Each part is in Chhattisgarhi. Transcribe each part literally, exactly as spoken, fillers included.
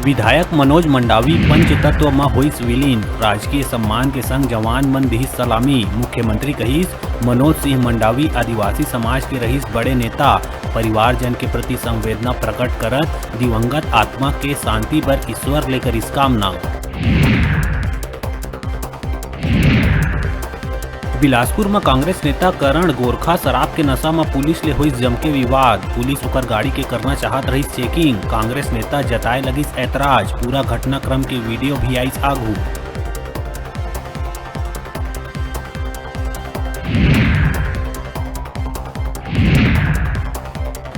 विधायक मनोज मंडावी पंचतत्व म होइस विलीन, राजकीय सम्मान के संग जवान मन दिहिस सलामी। मुख्यमंत्री कहिस, मनोज सिंह मंडावी आदिवासी समाज के रहिस बड़े नेता, परिवारजन के प्रति संवेदना प्रकट करत दिवंगत आत्मा के शांति बर ईश्वर ले करिस कामना। बिलासपुर म कांग्रेस नेता करण गोरखा शराब के नशा म पुलिस ले होइस जमके विवाद। पुलिस ओकर गाड़ी के करना चाहत रहिस चेकिंग। कांग्रेस नेता जताए लगिस ऐतराज। पूरा घटनाक्रम के वीडियो भी आइस आघू।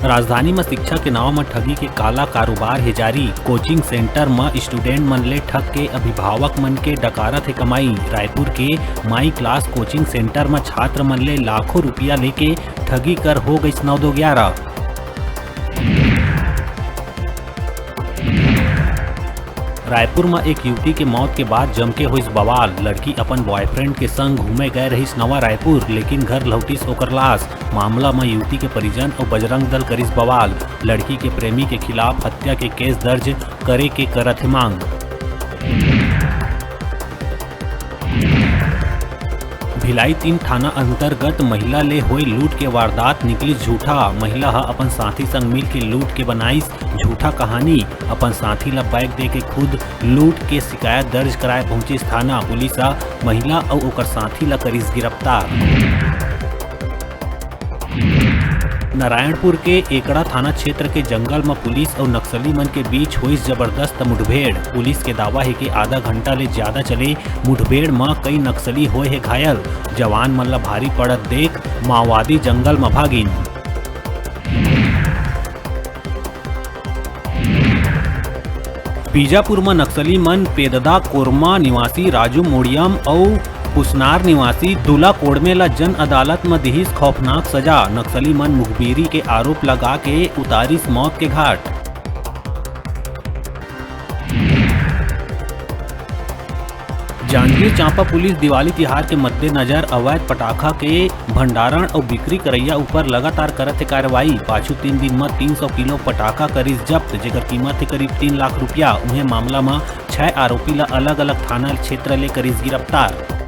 राजधानी म शिक्षा के नाव म ठगी के काला कारोबार हे जारी। कोचिंग सेंटर म स्टूडेंट मन ले ठग के अभिभावक मन के डकारत हे कमाई। रायपुर के माई क्लास कोचिंग सेंटर म छात्र मन ले लाखों रुपया लेके ठगी कर हो गइस नौ दो ग्यारह। रायपुर म एक युवती के मौत के बाद जमके होइस बवाल। लड़की अपन बॉयफ्रेंड के संग घूमे गए रहिस नवा रायपुर, लेकिन घर लौटिस ओकर लाश। मामला म युवती के परिजन अउ बजरंग दल करिस बवाल। लड़की के प्रेमी के खिलाफ हत्या के केस दर्ज करे के करत हे मांग। भिलाई तीन थाना अंतर्गत महिला ले होए लूट के वारदात, निकलिस झूठा। महिला ह अपन साथी संग मिल के लूट के बनाइस झूठा कहानी। अपन साथी ला बैग दे के खुद लूट के शिकायत दर्ज कराए पहुंचिस थाना। पुलिस ह महिला अउ ओकर साथी ला करिस गिरफ्तार। नारायणपुर के एकड़ा थाना क्षेत्र के जंगल म पुलिस अउ नक्सली मन के बीच होइस जबरदस्त मुठभेड़। पुलिस के दावा हे कि आधा घंटा ले ज्यादा चले मुठभेड़ म कई नक्सली होए हे घायल। जवान मन ल भारी पड़त देख माओवादी जंगल म भागिन। बीजापुर म नक्सली मन पेददा कोरमा निवासी राजू मोड़ियम अउ पुसनार निवासी दुला कोड़मे ल जन अदालत म दिहिस खौफनाक सजा। नक्सली मन मुखबिरी के आरोप लगा के उतारिस मौत के घाट। जांजगीर चांपा पुलिस दिवाली तिहार के मद्देनजर अवैध पटाखा के भंडारण अउ बिक्री करइया ऊपर लगातार करत हे कार्रवाई। पाछू तीन दिन म तीन सौ किलो पटाखा करिस जब्त, जेकर कीमत हे करीब तीन लाख रुपया। उहें मामला म छह आरोपी ल अलग-अलग थाना क्षेत्र ले करिस गिरफ्तार।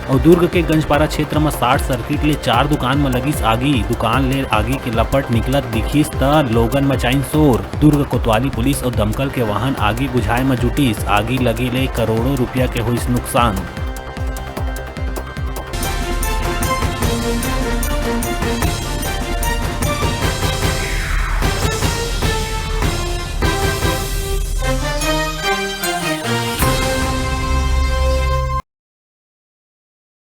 अउ दुर्ग के गंजपारा क्षेत्र म शॉर्ट सर्किट ले चार दुकान म लगिस आगी। दुकान ले आगी के लपट निकलत दिखिस त लोगन मचाइन शोर। दुर्ग कोतवाली पुलिस अउ दमकल के वाहन आगी बुझाए म जुटिस। आगी लगे ले करोड़ों रुपया के होइस नुकसान।